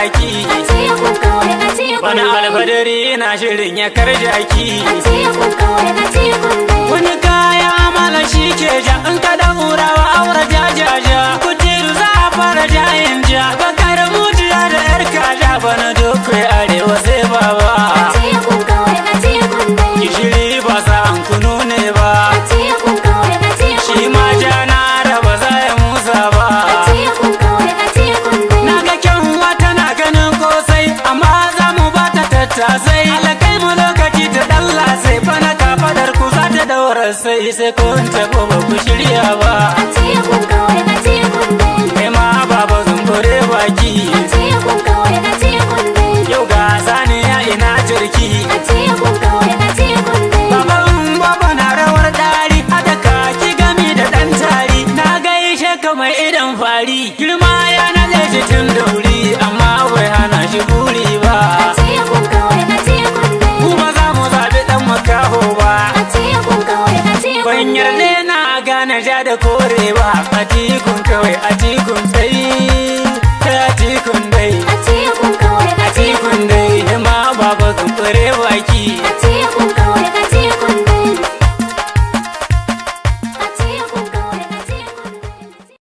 baki. Atikun kawai, Atikun Wani dai. Alfadari na shirin ya karjaki. Atikun kawai, Atikun dai. Wani kaya mala shi ke ja, in ka daurawa aure jajaja. Kutiru za a fara jayin ja, bakar mujiya da yar kaja, bana dokai arewa sai baba. Atikun kawai, Atikun dai. Gishiri ba sa an kunu ne ba. Atikun kawai, Atikun Shi ma dai. ja na raba za ya musa ba. Atikun kawai, Atikun dai. Na ga kyanwa tana ganin kosai, amma za mu ba ta tattasai. Alakai mu lokaci ta dalla sai bana kafadar ku za ta daura sai sai kun tabo ba ku shirya ba. Atikun kawai, Atikun dai. Kai ma baba zumbure baki. Atikun kawai, Atikun dai. Yau ga saniya ina jirki. Atikun kawai, Atikun dai. Baban baba na rawar dari, hada kaki gami da ɗan tari. Na gaishe kamar idan fari, girma ya naɗe shi tun dauri, amma bai hana shi buri ba. Atikun kawai, Atikun dai. Mu ba za mu zaɓi ɗan makaho ba. Atikun kawai, Atikun Ban dai. yarda na gane ja da kore ba. Atikun kawai, Atikun tsayi.